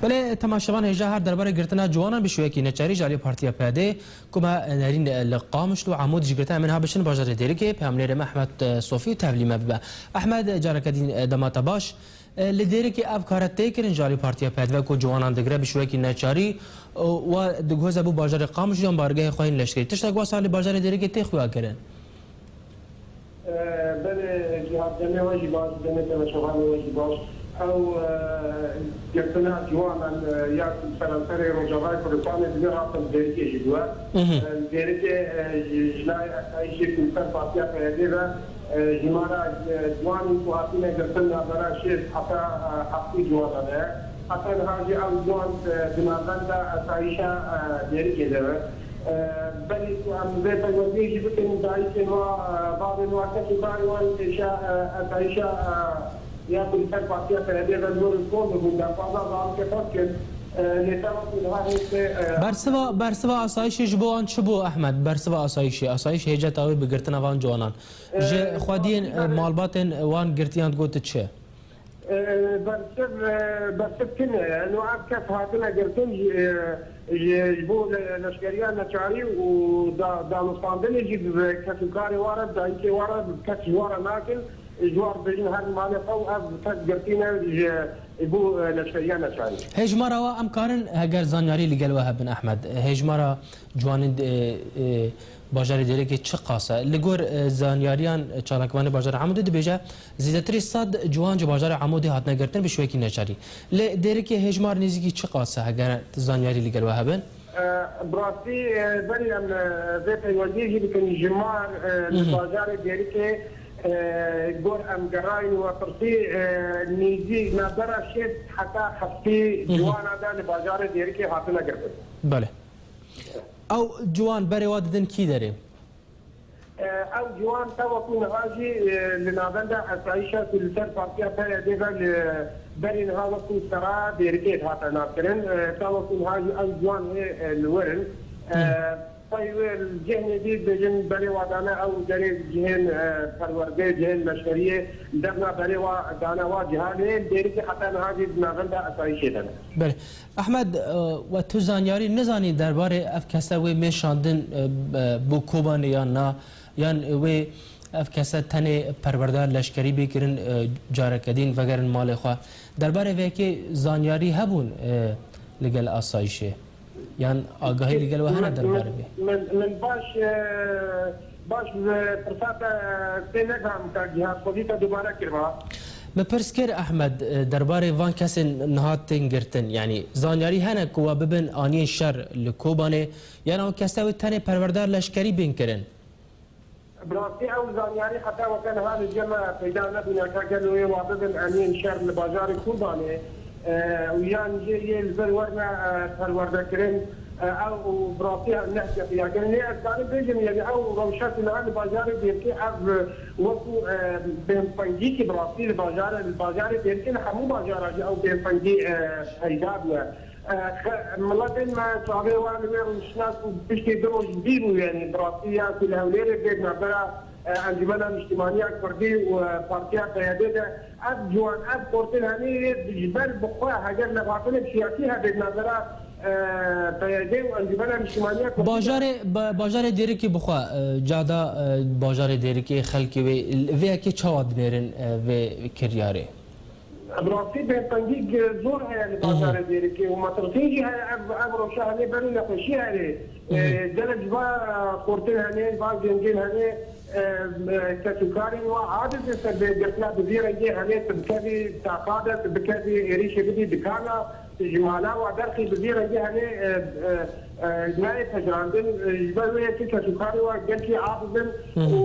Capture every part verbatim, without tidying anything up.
Belê, temaşevan hêja her derbarê girtina ciwanan bi şêwekî neçarî ji alî Partiya P D, ku me nerîn li Qamişlo û Amûd jî girtin, em ê niha biçin bajarê Dêrikê, peyamnêrê me Ehmed Sofî tevlî me bibe. Ehmed, careke din dema te baş. Li Dêrikê ev kare tê kirin ji alî Partiya P D ve ku ciwanan digire bi şêwekî neçarî û we diguheze bo bajarê Qamişlo yan bargehê xwe yên leşkerî. Tiştek wisa li bajarê Dêrikê tê xuya kirin? Belê, Cîhad, demê we jî baş, demê temaşevanê we jî baş. Ew, e, girtina ciwanan, e, ya seranserê Rojavayê Kurdistanê divê hatin Dêrikê jî bûye. Mhm. E, Dêrikê, e, ji, ji layê asayîşê ku li ser Partiya P Y D ve, e, ji me re, e, ciwanên ku hatine girtin navbera şêst heta, e, heftê ciwanan e. Heta niha jî ew ciwan, e, di navenda asayîşa, e, Dêrikê de ne. E, belê ku em vê peywendiyê jî bikin, dayikên wa, e, bavên wa, kes û karê wan êşa, e, asayîşa, e, ya ku li ser Partiya P Y D ve li gor li kol dibûn, daxwaza zarokê xwe dikin. E, lê te wekî niha hêştê, e, Bersiva, bersiva asayîşê ji bo wan çi bû, Ehmed? Bersiva asayîşê, asayîş hêceta wê bi girtina van ciwanan. E, Ji xwediyên, e, malbatên wan girtiyan digot tu çi? E, bersiv, e, bersiv tune ye. Eno ev kes hatine girtin ji, e, ji, ji bo le-, leşkeriya neçarî û da-, danûstandinê jî bi kes û karê wa re, dayikê wa re, kes ji wa re nakin. Ji wa re dibêjin herin malê xwe û ev kes girtîne ji, ji bo, e, leşkeriya neçarî. Hêjmara wa em karin heger zanyarî li gel we hebin, Ehmed. Hêjmara ciwanên, e, e, bajarê Dêrikê çi qas e? Li gor, e, zanyariyan, e, çalakvanê bajarê Amûdê dibêje, zêdetirî sed ciwan ji bajarê Amûdê hatine girtin bi şêwekî neçarî. Li Dêrikê hêjmar nêzîkî çi qas e, heger zanyarî li gel we hebin? E, bi rastî, e, berî em, e, vê peywendiyê jî bikin, jimar, e, li Mhm. bajarê Dêrikê, e, gor em gerayîn we pirsî, e, nêzî navbera şêst heta heftê Mhm. ciwana de li bajarê Dêrikê hatine girtin. Belê. Ew ciwan berê wa didin kî derê? E, ew ciwan te wekû niha jî, e, li navenda asayîşa ku li ser Partiya P Y D ve li berî niha wekû sera Dêrikê dihate naskirin. E, te wekû niha jî ew ciwan hê, e, li wir in. E, Hı. Pey wê li cihê dî dibêjin berê wa dane ew derê cihên, e, perwerdê, cihên leşkeriyê derna berê wa dane wa cihanê. Dêrikê heta niha jî di navenda asayîşê de ne. Belê. Ehmed, e, we tu zanyarî nizanî derbarê ev kese wê mêşandin, e, b-, bo Kobanê yan na, yan wê ev kese tenê perwerda leşkerî bê kirin, e, careke din vegerin malê xwe. Derbarê vê yekê zanyarî hebûn, e, li gel asayîşê? Yan agahî li gel we hene derbarê vê? Min, min, min baş, e, Baş, e, pirsa te, e, pê nedim, te giha xwedî te dubare kiriba. Min pirs kir, Ehmed, e, derbarê van kesên niha tên girtin, yanî zanyarî hene ku we bibin aniyên şer li Kobanê, yan ew kese wê tenê perwerda leşkerî bên kirin? Bi rastî ew zanyarî heta weke niha li cem me peyda nebûne, ka gelo wê wa bibin aniyên şer li bajarê Kobanê. E, û yan jê yê li vir werine, e, perwerdekirin, e, ew û bi rastî nehtiyakiya kirin. Lê ez karim bêjim, yanî ew rewşa ku niha li bajarê Dêrikê ev, e, wekû, e, bêhmtengî ki bi rastî li bajarê, li bajarê Dêrikê li hemû bajara jî ew bêhmtengî, e, peyda bûye. E, xe-, miletên me çavê wan li wê rûniştina ku piştî du roj bî bû, yanî bi rastî ya ku li Hewlêrê bê navbera e, Encûmena Niştimanî ya Kurdî û, e, Partiya P Y D de ev ciwan, ev xortin hemî yê ji ber bi xwe heger levhatinên siyasî hebe di navbera, e, P Y D û Encûmena Niştimanî ya Kurdî de. Bajarê, ba-, bajarê Dêrikê bi xwe, e, cada, e, bajarê Dêrikê xelkê wê, vê yekê çawa dinêrin, e, vê kiryarê? Bi rastî bêhmtengî zor heye li bajarê Dêrikê û metirsîn jî heye. Ev, ev rewşa hemê ber û nexweşî heye. E, gelek ji va xortin hene, va gengên hene, e, e, kes û karên wa aciz in ser vê girtina, bi vî rengê hene, tu bikevî taxa de, tu bikevî êrîşê bidî dikana, tu ji mala wa derxî, bi vî rengê hene, e, e, e, nayê pejirandin. E, ji ber wê yekê kes û karê wa gelkî aciz in û,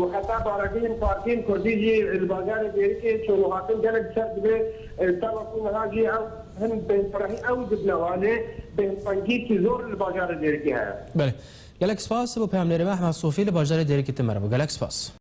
û heta baregehên partiyên kurdî jî li bajarê Dêrikê çûn û hatin gelek ser dibe. E, ta wekû niha jî ew hin bêhmfirehî ew dibine wa, lê bêhmtengiyekî zor li bajarê Dêrikê heye. Belê. Gelek spas bo peyamnêrê me Ehmed Sofî li bajarê Dêrikê tu me re bû. Gelek spas.